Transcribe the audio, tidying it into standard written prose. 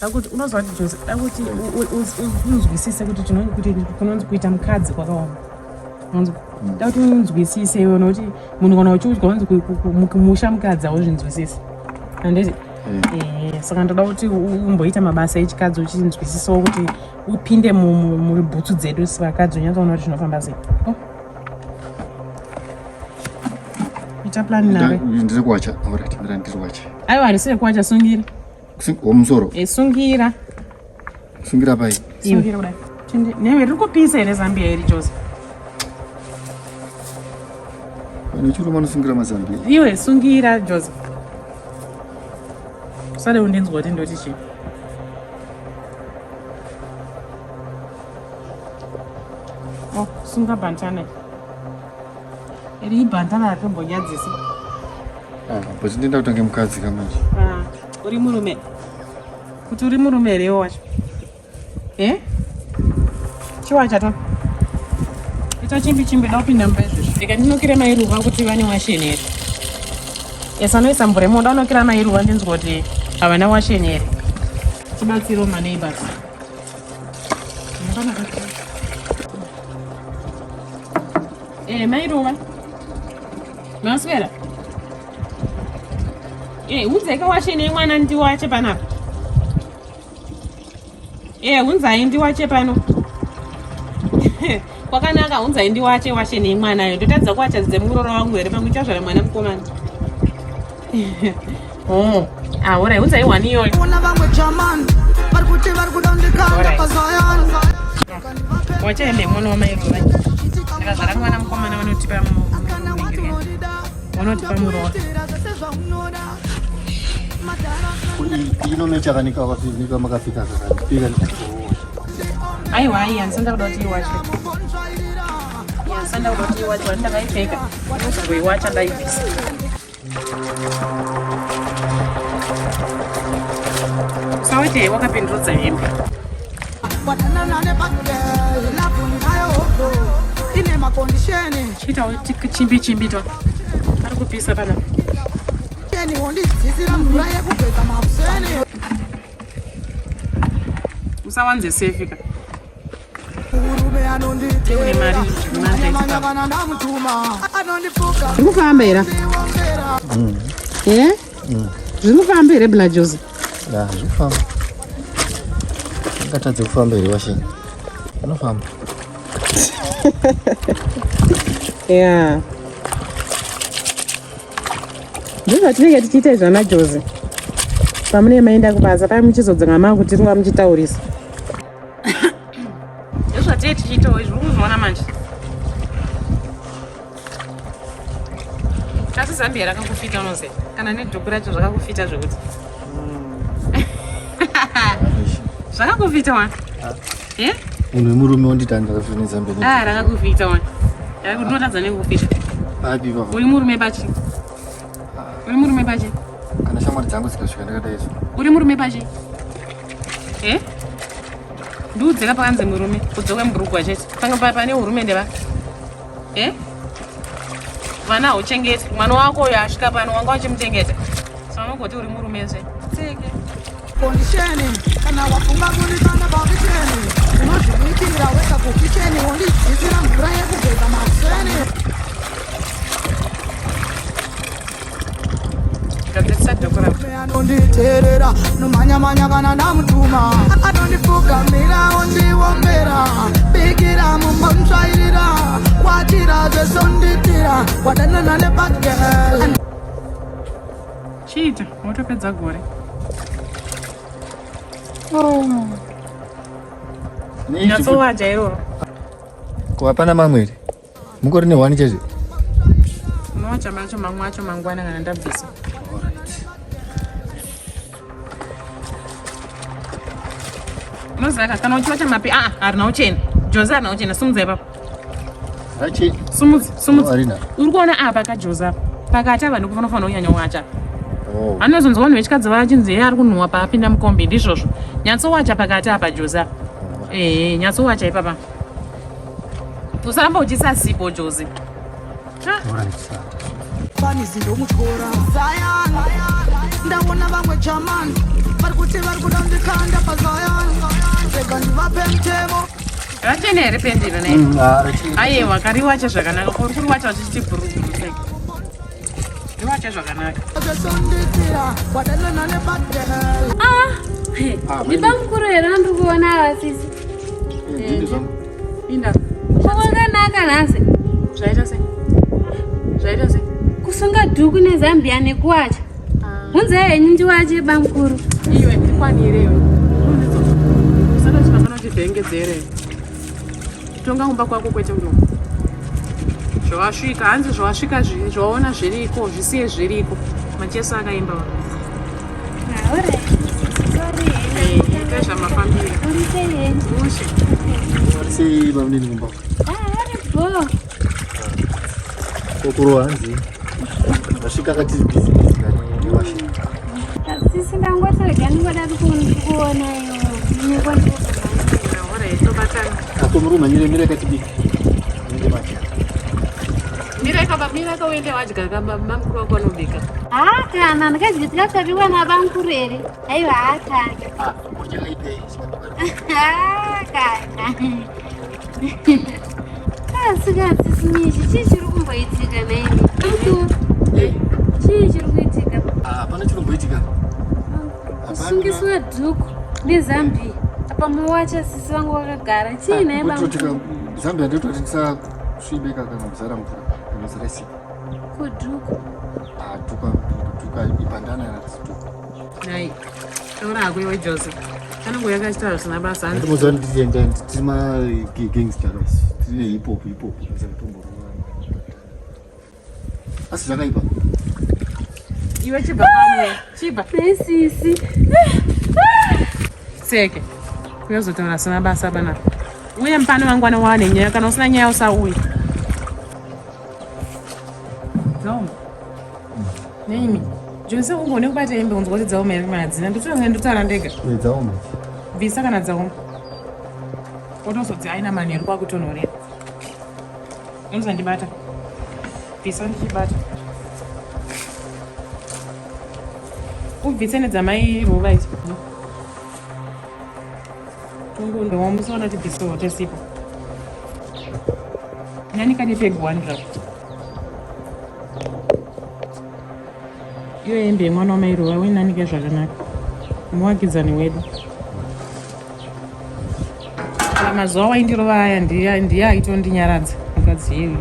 Dakuti unozwa kuti Jose, dakuti unzwisise kuti tinonzi kuti kunonzi kuita mukadzi kwakaoma. Unonzwa? Dakuti unzwisise iwe nokuti munhu kana uchiudzwa unzi kumusha mukadzi hauzvinzwisisi. Handiti? Eh, saka ndoda kuti umboita mabasa echikadzi uchinzwisisawo kuti upinde mubhutsu dzedu sevakadzi unyatsoona kuti zvinofamba sei. Oh. Ita plan nawe. Ndiri kuwacha. Alright, ndiri kuwacha. Aiwa, handisi rekuwacha sungira. Womusoro. E, sungira. Sungira pai? Sungira kudai. Tinde, newe riri kupisa here Zambia iri Jose? Vanhu vechirume vanosungira mazambia. Iwe sungira Jose. Usade undinzwa kuti ndoti chii. Oh, sunga bantana. Iri ibantana ratombonyadzisa. Ah, but ndinda kutange mukadzi kamanje. Ah, uri murume. Kuti uri murume here wacho? Eh? Chiwacha to. Ita chimbi chimbi da kupinda mumba izvezvi. Rega ndinokire mai Ruva kuti vane washeni here. Yes, anoisa mvura imomo ndanokira mai Ruva ndinzwa kuti havana washeni here. Tibatsiro ma neighbors. Eh, mai Ruva. Maswera. Eh, unzai washeni yemwana ndiwache panapa. Eh, unzai ndiwache pano. Kwakanaka unzai ndiwache washeni yemwana yo. Ndotadza kuwacha dzemuroro wangu here pamwe chazvara mwana mukomana. Oh, ah, alright, unzai wani iyoyo. Ona vamwe chaman vari kuti vari kuda ndikanda paZion. Wacha hembe mwana wamai Ruva. Ndakazvara mwana mukomana vanotipa vanotipa muroora. Inomecha kanika wakafika makafika kakapika. Aiwa, aiwa, ndisanda kuda kuti iwache. Ndisanda kuda kuti iwache, ndakaipfeka. Ndozongoiwacha ndaibvisa. Usawete wakapindurudza hembe. Chiitawo chimbi chimbi to. Ari kupisa pana. Usawanze sefi ka. Zviri kufamba here? Eh? Zviri kufamba here Bla Jose? Ya, zviri kufamba. Ungatadze kufamba here washeni? Anofamba. Yeah. Ndozvatinenge tichiita izvi ana Jose. Pamunenge maenda kubasa paya muchizodzoka makutirova muchitaurisa. Ndozvatee tichiitawo izvi uri kuzviona manje. Asi Zambia rakakufita unoziva kana nedhuku racho zvakakufita zvekuti zvakakufita wani eh? Munhu wemurume wonditi andakafita nezambia. Ah, rakakufita wani. Ndinotadza nekufita. Papi ipapo? Uri murume pachi? Uri murume pachi? Kana shamwari dzangu dzikasvika ndakadai so. Uri murume pachi? Eh? Ndiudzeka pakanzi murume kudzoka mubhurugwa chete. Panga pane hurumende va. Eh? Vana hauchengeti. Mwana wako uyo asvika pano wanga uchimuchengeta. So unogoti uri murume zve. Tseke. Kondisheni kana wafunga kundikanda pakicheni unozvibikira wega kukicheni wondidzidzira mvura yekugeza makuseni. Gadzirisa dhoko rako. Anonditeerera nomhanya-mhanya kana ndamutuma anondifugamira ondiombera bikira mumbomutsvairira wachira zvesonditira wadanana nebad girl. Chiita wotopedza gore. Nyatsowacha iroro. Ko hapana mamwe here? Mungori nehwani chete? Unowacha macho mamwe acho mangwana kana ndabvisa. Unoziva kana uchiwacha mapi ah harina uchena. Joze harina uchena simudza ipapo. Rachi. Simudza, simudza. Oh, harina. Uri kuona apa kaJoze apa. Pakati apa ndipo panofanira kunyanya kuwacha. Oh. Anozonzwa vanhu vechikadzi vachinzi iye ari kunhuwa paapinda mukombi ndizvozvo. Nyatsowacha pakati apa Joze apa. Eh, nyatsowacha ipapa. Usaramba uchiisa sipo Joze. Alright, sir. Fanizi ndomutyora Zion ndaona vamwe chaman Vari kuti vari kuda kundikanda paZion. Rega ndivape mutemo. Rachena here pendi iro nei? Aiwa, kariwacha zvakanaka. Kuri kuriwacha uchiti bhurubhuru sei? Riwacha zvakanaka. Zvesonditira wadanana nebadel. Ah, ndibamukuru here andiri kuona ava sisi? Ndini zvangu. Inda. Kwakanaka nhasi. Zvaita sei? Zvaita sei? Kusunga dhuku nezambia nekuwacha. Hunzai henyu ndiwache bamukuru. Iwe ndikwanire iwe. Usada chikangana uchivhengedzere. Tonga kumba kwako kwete kuno. Zvawasvika, hanzi zvawasvika zvawaona zviriko, zvisiye zviriko. Macheso akaimba wa. Eh, ita zvamafambira. Uri sei henyu? Ushe. Vari sei bamunini kumba? Ah, ari bho. Kokuro hanzi. Vasvika kati busy busy kani ndiwashe. Sisi ndangoti rega ndingoda kukuona iwo. Ndinenge ndikukumhanyira. Alright, tobatana. Ako muri kumhanyira mira katibika. Nende macha. Mira kaba, mira ka uende wadya kaba, mamukuru wako anobika. Haa kana ndikadya tikasabikwa nabamukuru here? Aiwa haa kana. Ah, kudya ipei. Haa kana. Kasi kasi sinyishi chii chiri kumboitika naimi? Bamukuru. Chii chiri kuitika? Ah, pana chinomboitika. Kusungiswa dhuku nezambia. Apa muwacha sisi vangu vakagara. Chii nhai bamukuru? Zambia ndototi tisasvibeka kana kuzara mvura kana kuzara sipo. Kudhuku. Ah, tuka tuka ibandana ratituka. Nhai. Taura hako iwe Jose. Anongo yakachitaura zvisina basa. Hanzi Ndimoziva nditienda tiri ma gangster tiri hip hop hip hop tomborowa. Asi zvakaipa. Iwe chibva pano. Chibva. Nesisi. Seke. Uyozotaura zvisina basa bana. Uye mupano mangwana wane nyaya kana usina nyaya usauye. Dzaoma. Neimi. Jose ungone kubata hembe unzwa kuti dzaoma here kana dzina. Ndotoona ndotaura ndega. Eh, dzaoma. Bvisa kana dzaoma. Wotozodzi aina manheru kwakutonhorera. Unozandibata. Bvisa ndichibata. Ubvise nedzamai ruva idzi. Tungundo wamusaona kuti bvisawo tesipo. Nani kane peg one drop. Iyo hembe yemwana wamai ruva wenanike zvakanaka. Muwakidzani wedu. Kana mazuva waindirova aya ndiye aitondinyaradza mukadzi iyeyu.